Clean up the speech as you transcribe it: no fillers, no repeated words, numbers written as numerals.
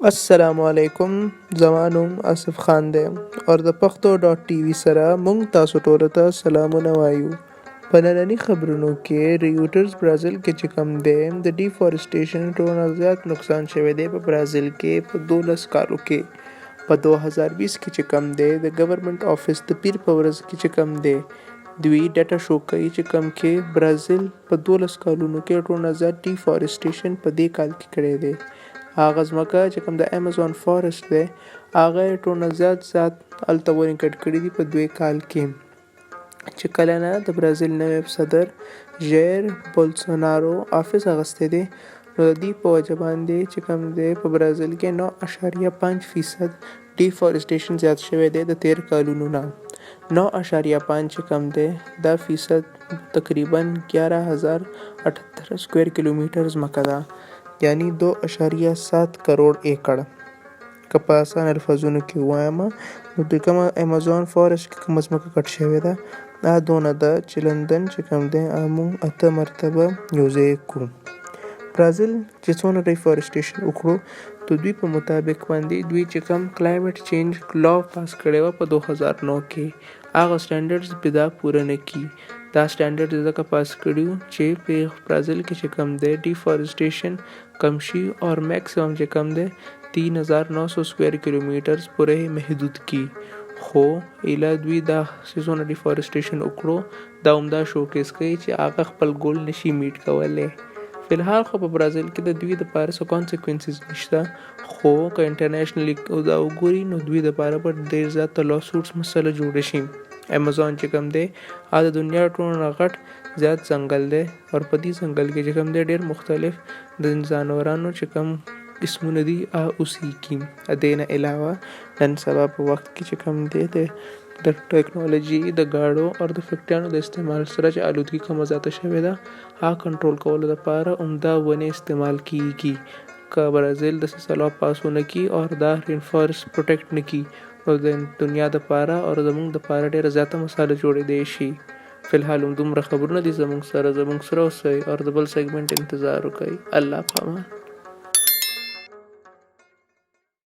السلام علیکم، زما نوم آصف خان دی او د پښتو ډاټ ټي وي سره مونږ تاسو ټولو ته سلامونه وایو. په ننني خبرونو کې، ریوټرز برازیل کې چې کوم دی د ډیفارسټیشن ټولو نه زیات نقصان شوی دی په برازیل کې په 12 کالو کې. په 2020 کې چې کوم دی د ګورنمنټ آفس د پیر په ورځ کې چې کوم دی دوی ډیټا شو کوي چې کوم کې برازیل په 12 کالونو کې ټولو نه زیات ډیفارسټیشن په دې کال کې کړی دی. هغه ځمکه چې کوم د امیزون فارست دی، هغه یې ټولو نه زیات زیات هلته ونې کټ کړي دي په دوی کال کې. چې کله نه د برازیل نوی صدر ژیر بولسونارو آفس اغستی دی، نو د دې په وجه باندې چې کوم دی په برازیل کې 9.5% ډیفارسټیشن زیات شوی دی د تیر کالونو نه. 9.5 چې کوم دی دا فیصد تقریبا 11,078 سکویر کیلومیټر ځمکه ده، یعنی 2.7 کروڑ ایکړ. که په اسانه الفاظونو کې ووایم، نو د کومه امیزون فارست کې کومه ځمکه کټ شوې ده، دا دونه ده چې لندن چې کوم دی موږ اته مرتبه یو ځای کو. برازیل چې څونه ډیفارسټیشن وکړو، د دوی په مطابق باندې دوی چې کوم کلایمیټ چینج لا پاس کړی وه په 2009 کې، هغه سټنډرډز به دا پوره نه کړي. دا سټنډرډ ځکه پاس کړي چې په برازیل کې چې کوم دی ډیفارسټیشن کم شي او میکسیمم چې کوم دی 3900 سکویر کیلومیټرز پورې محدود کی. خو ایله دوی دا څیزونه ډیفارسټیشن وکړو، دا همدا شوکیس کوي چې هغه خپل ګول نشي میټ کولی. فلحال خو په برازیل کې د دوی دپاره څه کانسیکوینسز نشته، خو که انټرنیشنلی دا وګوري، نو دوی دپاره به ډېر زیات د لاسوټس مسله جوړه شي. امیزون چې کوم دی هغه د دنیا ټولو نه غټ زیات ځنګل دی، او په دې ځنګل کې چې کوم دی ډېر مختلف د ځانورانو چې کوم قسمونه دي هغه اوسیږي. دې نه علاوه نن سبا په وخت کې چې کوم دی د ټکنالوژي، د ګاډو او د فکټریانو د استعمال سره چې آلودګي کومه زیاته شوې ده، هغه کنټرول کولو دپاره همدا ونې استعمال کیږي. که برازیل داسې څه لا پاس ونه کړي او دا رین فارست پروټیکټ نه کړي، نو د دنیا دپاره او زموږ دپاره ډېره زیاته مساله جوړېدی شي. فلحال همدومره خبرونه دي زموږ سره. زموږ سره اوسئ او د بل سیګمنټ انتظار وکړئ. الله په امان.